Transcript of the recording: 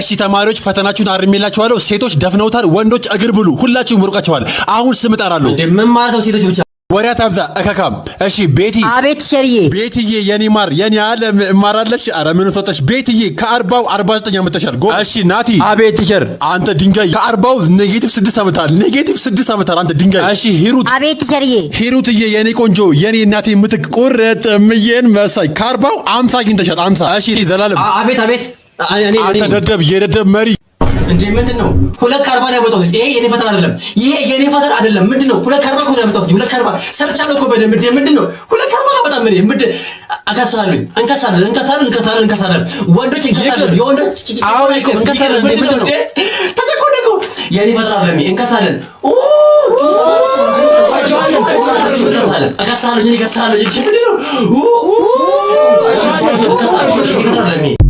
እሺ ተማሪዎች፣ ፈተናችሁን አርሜላችኋለሁ። ሴቶች ደፍነውታል፣ ወንዶች እግር ብሉ። ሁላችሁም ወድቃችኋል። አሁን ስም እጠራለሁ። እንዴ፣ ምን ማለት ነው? ሴቶች ብቻ? ወሬ አታብዛ እከካም። እሺ ቤቲ። አቤት teacher ዬ። ቤትዬ፣ የኔ ማር፣ የኔ ዓለም፣ እማራለሽ። ኧረ ምን ሰጠሽ ቤትዬ? ከ40ው 49 አመተሻል። ጎ እሺ ናቲ። አቤት teacher። አንተ ድንጋይ፣ ከ40ው -6 አመታል። -6 አመታል። አንተ ድንጋይ። እሺ ሂሩት። አቤት teacher ዬ። ሂሩትዬ፣ የኔ ቆንጆ፣ የኔ እናቴ ምትክ፣ ቁርጥምዬን መሳይ፣ ከ40ው 50 አግኝተሻል። 50። እሺ ዘላለም። አቤት አቤት። እኔ አንተ ደደብ፣ የደደብ መሪ። እንዴ፣ ምንድን ነው? 2 ከ40 ነው ያመጣሁት። ይሄ የኔ ፈተና አይደለም። ይሄ የኔ ፈተና አይደለም። ምንድን ነው? 2 ከ40 እኮ ነው ያመጣሁት። 2 ከ40 ሰርቻለሁ እኮ በደንብ። እንዴ፣ ምንድን ነው? 2 ከ40 ነው በጣም። ምን ምንድን እከሳለሁ። እንከሳለን፣ እንከሳለን፣ እንከሳለን፣ እንከሳለን። ወንዶች እንከሳለን። የወንዶች እንከሳለን። ምንድን ነው? ተጨቆነ እኮ። የኔ ፈተና አይደለም። እንከሳለን። እንከሳለን፣ እከሳለሁ፣ እኔ እከሳለሁ። ምንድን ነው? እንከሳለን።